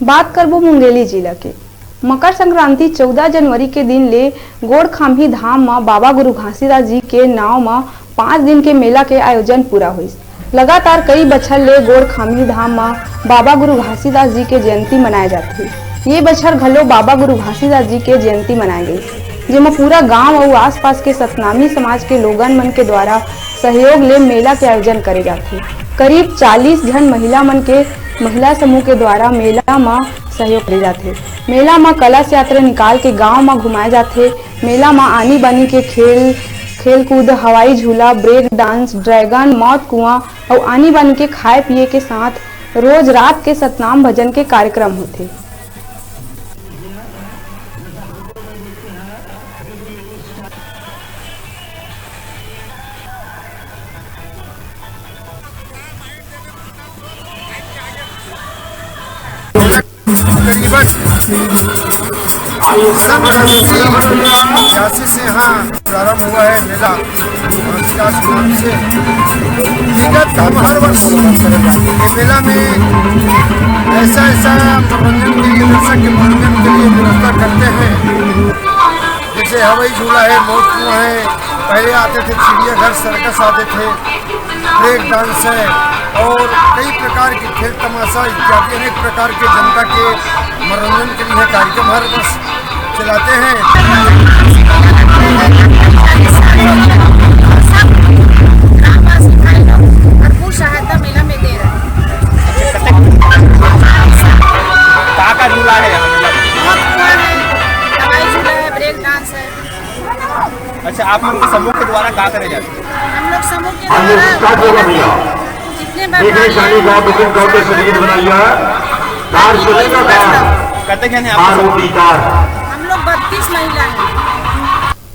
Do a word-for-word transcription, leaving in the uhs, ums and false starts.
बात करबो मुंगेली जिला के। मकर संक्रांति चौदह जनवरी के दिन ले गोड़खाम्ही धाम म बाबा गुरु घासीदास जी के नांव म पांच दिन के मेला के आयोजन पूरा होइस। लगातार कई बछर ले गोड़खाम्ही धाम म बाबा गुरु घासीदास जी के जयंती मनाए जाथे। ये बछर घलो बाबा गुरु घासीदास जी के जयंती मनाए गइस, जेमा पूरा गांव अउ आसपास के सतनामी समाज के लोगन मन के द्वारा सहयोग ले मेला के आयोजन करे जाथे। करीब चालीस झन महिला मन के महिला समूह के द्वारा मेला म सहयोग करे जाथे। मेला म कलश यात्रा निकाल के गांव म घुमाए जाथे। मेला म आनी बानी के खेल, खेलकूद, हवाई झूला, ब्रेक डांस, ड्रैगन, मौत कुआं अउ आनी बानी के खाए पिए के साथ रोज रात के सतनाम भजन के कार्यक्रम होथे। करीबन सन छियासी से यहाँ प्रारंभ हुआ है मेला। घासीदास नाम से विगत हम हर वर्ष ये मेला में ऐसा ऐसा मनोरंजन के लिए, दर्शक के मनोरंजन के लिए व्यवस्था करते हैं। जैसे हवाई झूला है, मौत कुआं है, पहले आते थे चिड़ियाघर, सर्कस आते थे, ब्रेक डांस है और कई प्रकार के खेल तमाशा इत्यादि अनेक प्रकार के जनता के मनोरंजन के लिए कार्यक्रम हर वर्ष चलाते हैं। भरपूर सहायता मेला में दे रहे हैं। का का झूला है यहाँ? मौत कुआं है, हवाई झूला है, ब्रेक डांस है। अच्छा, आप लोग के समूह के द्वारा का करे जाथे? हम लोग समूह के द्वारा जितने बार विघ्नेश आने का बुकिंग काउंटर से टिकट बना लिया है। कार चलेगा कार। कते झन है आप? कार होती कार। हम लोग बत्तीस महिला हैं।